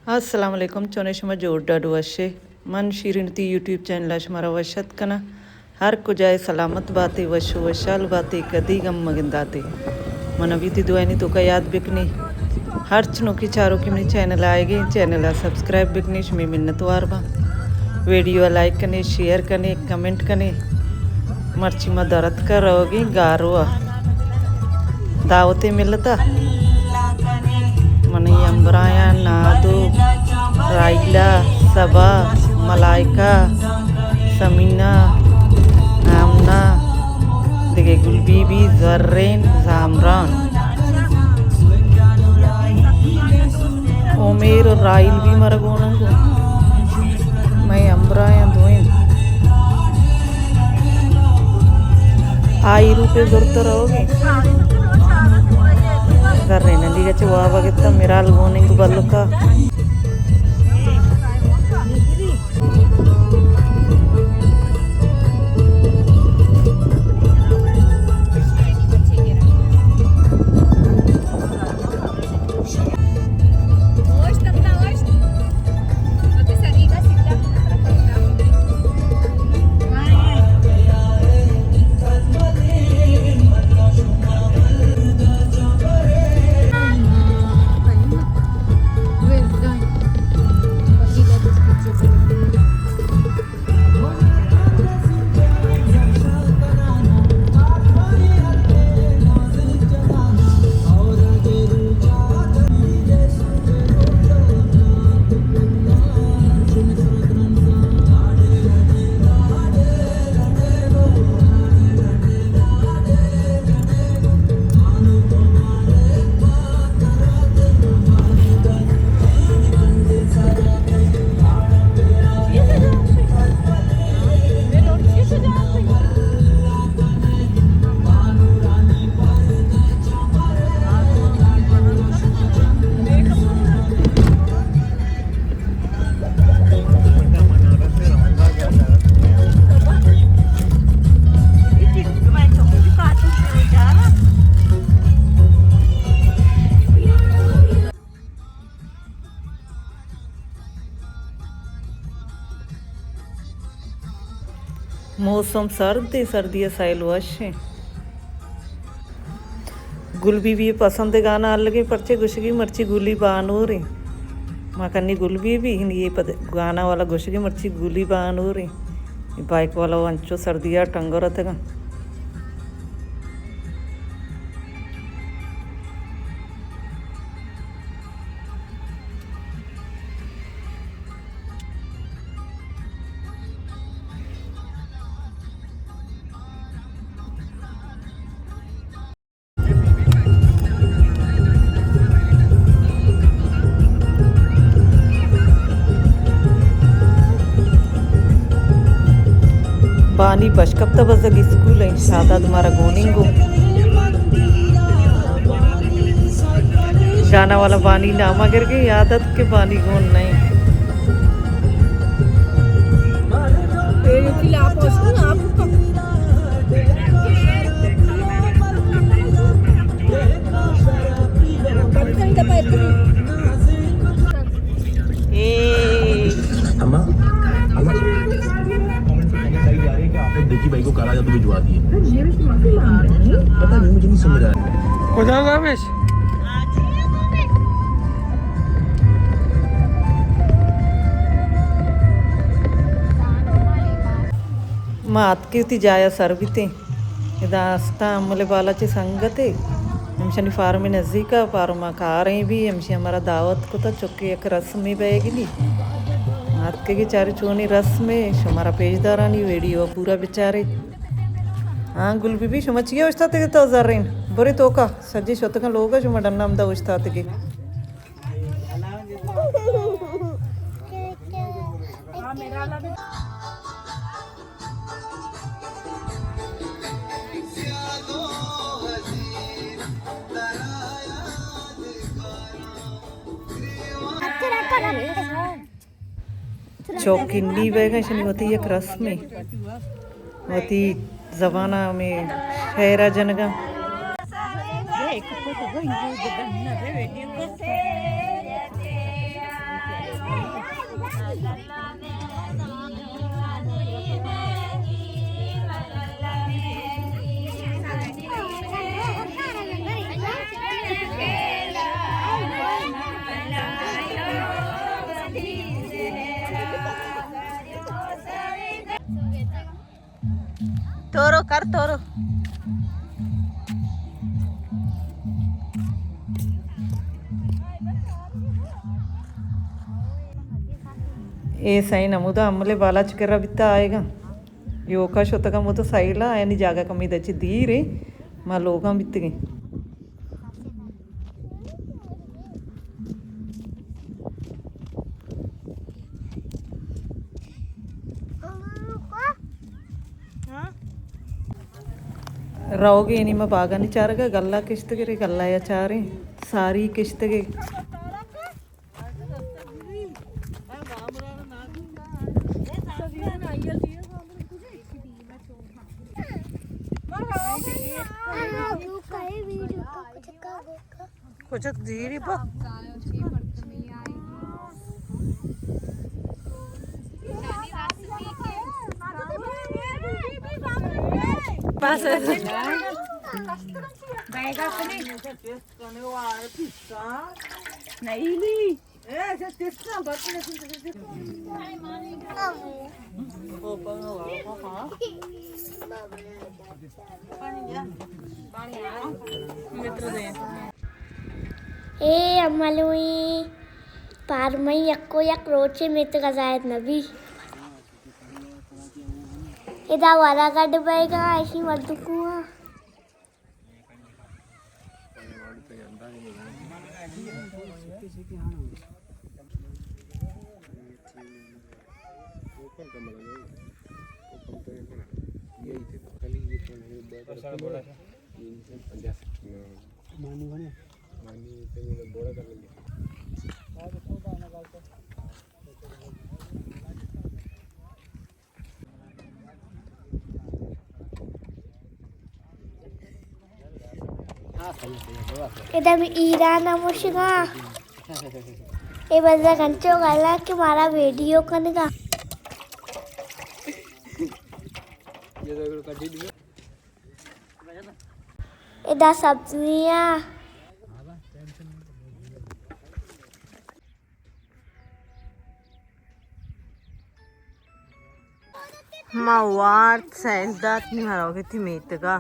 السلام علیکم، چونے شما؟ جوڑ ڈاڈ وشے؟ من شیرین تی یوٹیوب چینل ءَ شمارا وش اتک کناں۔ ہر کجائے سلامت باتے، وش و وشحال باتے، کدی غم مگنداتے۔ من ابھی تی دعائنی توکا یاد بکنے۔ ہرچ نوکی چاروکی منی چینل آئیگے، چینل ءَ سبسکرائب بکنے، شمی منتوار باں۔ ویڈیو ءَ لائک کنے، شیئر کنے، کمنٹ کنے۔ مرچی ما در اتکا روگیں گاروا۔ دعوتے ملتا۔ منی ہمبرایاں نادو، رائلا، صبا، ملائکہ، سمینہ، آمنہ، دگہ گل بی بی، زرین، زامران۔ عمیر و رائل بھی مارا گون انت۔ مئے ہمبراہ انت دوئیں۔ آئی روپے زرت روگے۔ زرین علی گچے وابا گتا میرال گون انت بلکا۔ موسم سرد ایں، سردی ءَ سیل وش ایں۔ گل بی بی پسند گانا الگیں، پرچے گوشگی مرچی گلی بانور ایں۔ ما کنی گل بی بی ہنی یہ پد گانا والا گوشگی مرچی گلی بانور ایں۔ یہ بائک والا انچو سردی ءَ ٹنگر اتگا۔ بانی بشکپتہ بزگ اسکول ایں، شاداد مارا گوننگو۔ گانا والا بانی ناما گرگے، یاد ات کہ بانی گون نئیں۔ اما، اما، کمنٹ پہ کمنٹ آئی جا رہے ہیں کہ آپ نے دیکھی بھائی کو کالا جادو بھجوا دیے۔ پتہ نہیں، مجھے نہیں سمجھ آ رہا۔ کجا گا بیش؟ ما اتکے وتی جایا سر بیتیں۔ ادا استاں امل بالاچ ءِ سنگتے، ہمشانی فارم ءِ نزیک ءَ، فارم ءَ کاریں بھی، ہمشی ہمارا دعوت کتا، چکے یک رسمے بئیگی۔ اتکگی چاری چونی رسمے، شمارا پیش دارانی ویڈیو پورا بچارے۔ ہاں گل بی بی، شما چیا اوشتاتگے تو زرین؟ برے توکا، سجے شتگاں لوگا، شما ڈنا ہمدا اوشتاتگے۔ چوکندی بیگا شنی وتی یک رسمے، وتی زبان ءَ ہمے شعر ءَ جنگا۔ تورو کر تورو۔ اے سائیں ہمودا امل بالاچ کرا بیتا آئیگا۔ یوکا شتگا ہمودا سائیلا، یعنی جاگہ کمی دچی دیرے، ما لوگاں بیتگیں۔ روگے نی ما باگانی چارگا گلہ کشتگے رے، گلہ یا چاریں ساری کشتگے۔ کچک دیری پا۔ بس۔ بیگا کنی۔ نہیں لی۔ اے املوئی پارمئی یکو یک روچے میتگا ظاہر نبی۔ ادا ورا گڈ بیگا ایشی مردکواں۔ ادا می ایران ءَ مشگاں۔ اے بزگ انچو گالا کہ مارا ویڈیو کنگا۔ ادا سبزیاں۔ ما وارت سیل دات نی ہروگتی میتگا۔